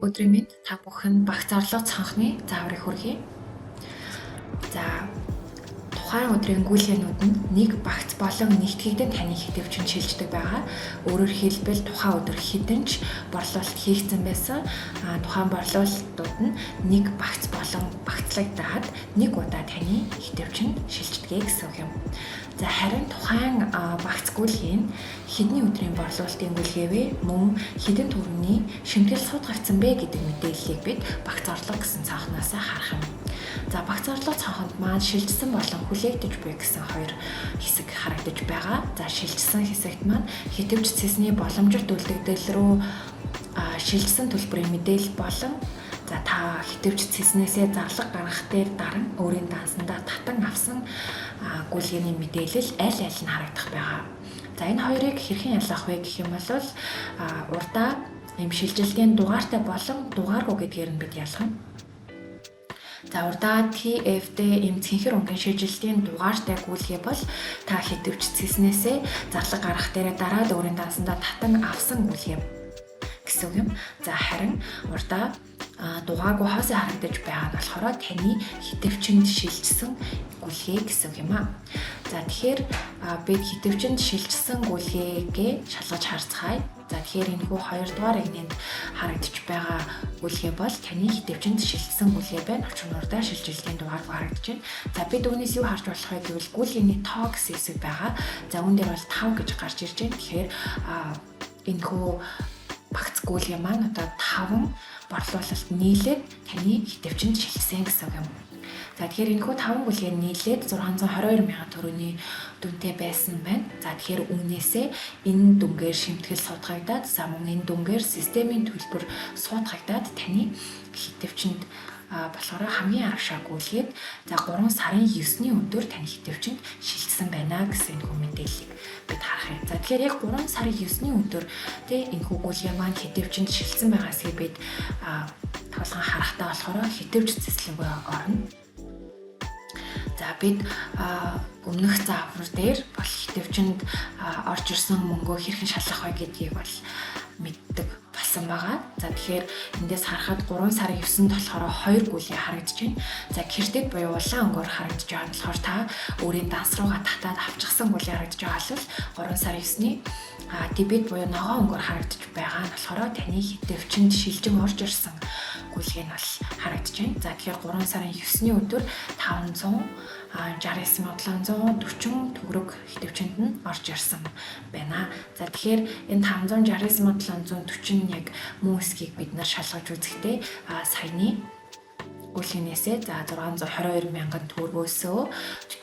Өдрийн мэнд, та бүхэн багц орлого цонхны зааврыг хүргэе. За, тухайн өдрийн гүйлгээнүүд нь нэг багц болон нэгтгэгдэн таны хэтэвчэнд шилждэг байгаа. Өөрөөр хэлбэл, тухайн өдөр хэдэн ч борлуулалт хийгдсэн байсан. Тухайн борлуулалтууд нь нэг багц болон багцлагдаад нэг удаа таны хэтэвчэнд шилждэг гэсэн үг юм. За, харин тухайн багц гүйлгээ нь хэдний өдрийн борлуулалтын гүйлгээ вэ? Мөн хэдэн төгрөгийн шимтгэл суудгагдсан бэ гэдэг мэдээллийг бид багц орлого гэсэн цонхноос харах юм. За, багц орлого цонхонд маань шилжсэн болон хүлээгдэж буй гэсэн хоёр хэсэг харагдаж байгаа. За, шилжсэн хэсэгт маань хэтэвч цэсний боломжит үлдэгдэл рүү шилжсэн төлбөрийн мэдээлэл болон, за, та хэтэвч цэснээсээ зарлага гаргах дээр даран өөрийн дансандаа татан авсан гүйлгээний мэдээлэл аль аль нь харагдах байгаа. За, энэ хоёрыг хэрхэн ялгах вэ гэх юм бол урдаа ийм шилжилтийн дугаартай болон дугааргүй гэдгээр нь бид ялгана. За, урдаа TFD ийм цэнхэр өнгийн шилжилтийн дугаартай гүйлгээ бол та хэтэвч цэснээсээ зарлага гаргах дээрээ дараад өөрийн дансандаа татан авсан гүйлгээ гэсэн үг юм. За, харин урдаа дугааргүй хоосон харагдаж байгаа нь болохоор таны хэтэвчэнд шилжсэн гүйлгээ гэсэн үг юм аа. За, тэгэхээр бид хэтэвчэнд шилжсэн гүйлгээгээ шалгаж харцгаая. За, тэгэхээр энэхүү 2 дугаар эгнээнд харагдаж байгаа гүйлгээ бол таны хэтэвчэнд шилжсэн гүйлгээ байна. Учир нь урдаа шилжилтийн дугааргүй харагдаж байна. За, бид үүнээс юу харж болох вэ гэвэл гүйлгээний тоо гэсэн хэсэг байгаа. За, үүн дээр бол 5 гэж гарч ирж байна. Тэгэхээр энэхүү багц гүйлгээ маань одоо 5 борлуулалт нийлээд таны хэтэвчэнд шилжсэн гэсэн үг юм. За, тэгэхээр энэхүү 5 гүйлгээ нийлээд 622 мянган төгрөгийн дүнтэй байсан байна. За, тэгэхээр үүнээсээ энэ дүнгээр шимтгэл суудгагдаад, за, мөн энэ дүнгээр системийн төлбөр суудгагдаад таны хэтэвчэнд болохоор хамгийн авшаа гүйлгээд, за, 3 сарын 9-ний өдөр таны хэтэвчэнд шилжсэн байна гэсэн энэхүү мэдээллийг бид харах юм. За, тэгэхээр яг 3 сарын 9-ний өдөр тий энэхүү гүйлгээ маань хэтэвчэнд шилжсэн байгаа эсэхийг бид тулган харахтаа болохоор хэтэвч цэслэнгөө орно. За, бид өмнөх заавар дээр бол хэтэвчэнд орж ирсэн мөнгөө хэрхэн шалгах вэ гэдгийг бол мэддэг болсон байгаа. За, тэгэхээр эндээс харахад 3 сарын 9-нд болохоор 2 гүйлгээ харагдаж байна. За, кредит буюу улаан өнгөөр харагдаж байгаа нь болохоор та өөрийн данс руугаа татаад авчихсан гүйлгээ харагдаж байгаа бол 3 сарын 9-ний дебет буюу ногоон өнгөөр харагдаж байгаа нь болохоор таны хэтэвчэнд шилжин орж ирсэн гүйлгээ нь бол харагдаж байна. За, тэгэхээр 3 сарын 9-ний өдөр 569 740 төгрөг хэтэвчэнд нь орж ирсэн байна. За, тэгэхээр энэ 569 740 яг мөн эсэхийг бид нар шалгаж үзэхдээ саяны гүйлгээнээсээ, за, 622 мянган төгрөгөөсөө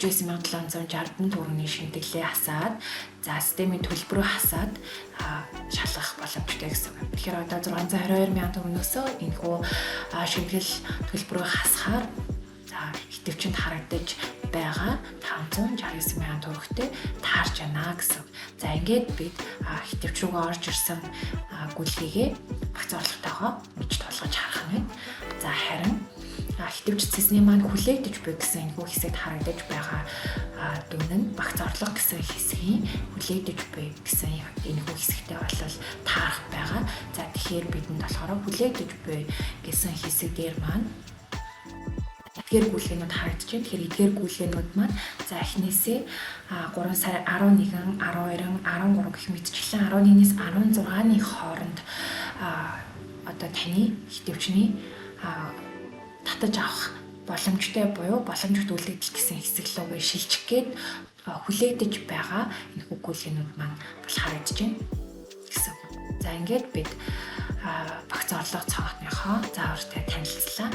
49 760 төгрөгийн шимтгэлээ хасаад, за, системийн төлбөрөө хасаад шалгах боломжтой гэсэн үг. Тэгэхээр одоо 622 мянган төгрөгнөөсөө энэхүү шимтгэл төлбөрөө хасахаар, за, хэтэвчэнд харагдаж байгаа 569 мянган төгрөгтэй таарч байна гэсэн. За, ингээд бид хэтэвч рүүгээ орж ирсэн гүйлгээгээ багц орлоготойгоо мэдж тулгаж харах нь байна. За, харин хэтэвч цэсний маань хүлээгдэж буй гэсэн энэхүү хэсэгт харагдаж байгаа дүн нь багц орлого гэсэн хэсгийн хүлээгдэж буй гэсэн энэхүү хэсэгтэй бол таарах байгаа. За, тэгэхээр бидэнд болохоор хүлээгдэж буй гэсэн хэсэг дээр маань эдгээр гүйлгээнүүд харагдаж байна. Тэгэхээр эдгээр гүйлгээнүүд маань, за, эхнээсээ 3 сар 11, 12, 13 гэх мэтчлэн 11-ээс 16-ны хооронд одоо таны хэтэвчний татаж авах боломжтой буюу боломжит үлдэгдэл гэсэн хэсэг лүүгээ шилжих гээд хүлээгдэж байгаа энэхүү гүйлгээнүүд маань бол харагдаж байна гэсэн. За, ингээд бид багц орлого цонхныхоо заавартай танилцлаа.